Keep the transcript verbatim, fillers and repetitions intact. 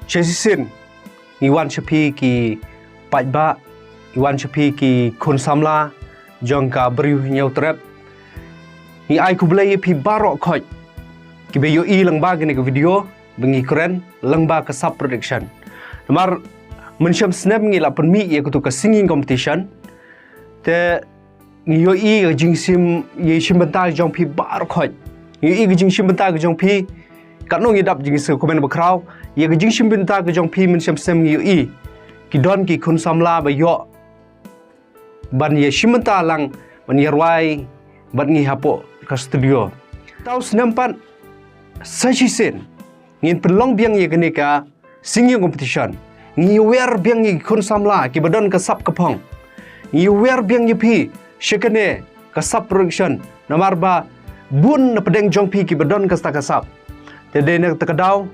Shisien ngi wan sha phi ki paidbah, ngi wan sha phi ki khun samla jong ka Bri u Hynñiewtrep. Ngi ai khublei ïa phi baroh khoit kiba ïohi lyngba kane ka video ba ngi kren lyngba ka sap production. Namar mynshem snem ngi la pynmih ïa katu ka singing competition. Te ngi ïohi ka jingshim, ïa shim bynta ka jong phi baroh khoit. Ngi ïohi ka jingshim bynta ka jong phi. Katno ngi dap jingshim comment bakhraw, ïa ka jingshim bynta ka jong phi mynshem snem ngi ïohi. Ki don ki khun samla ba ïoh ban ïa shim bynta lang, ban ïa rwai bad ngi hapoh ka studio. Tau snem pat sa shisien ngin pynlong biang ïa kane ka singing competition. Ngi ïawer biang ïa ki khun samla kiba don ka sap ka phong. Ngi ïawer biang ïa phi sha kane ka sap production. Namar ba bun na pdeng jong phi kiba don kata ka sap. Te dei na kata ka daw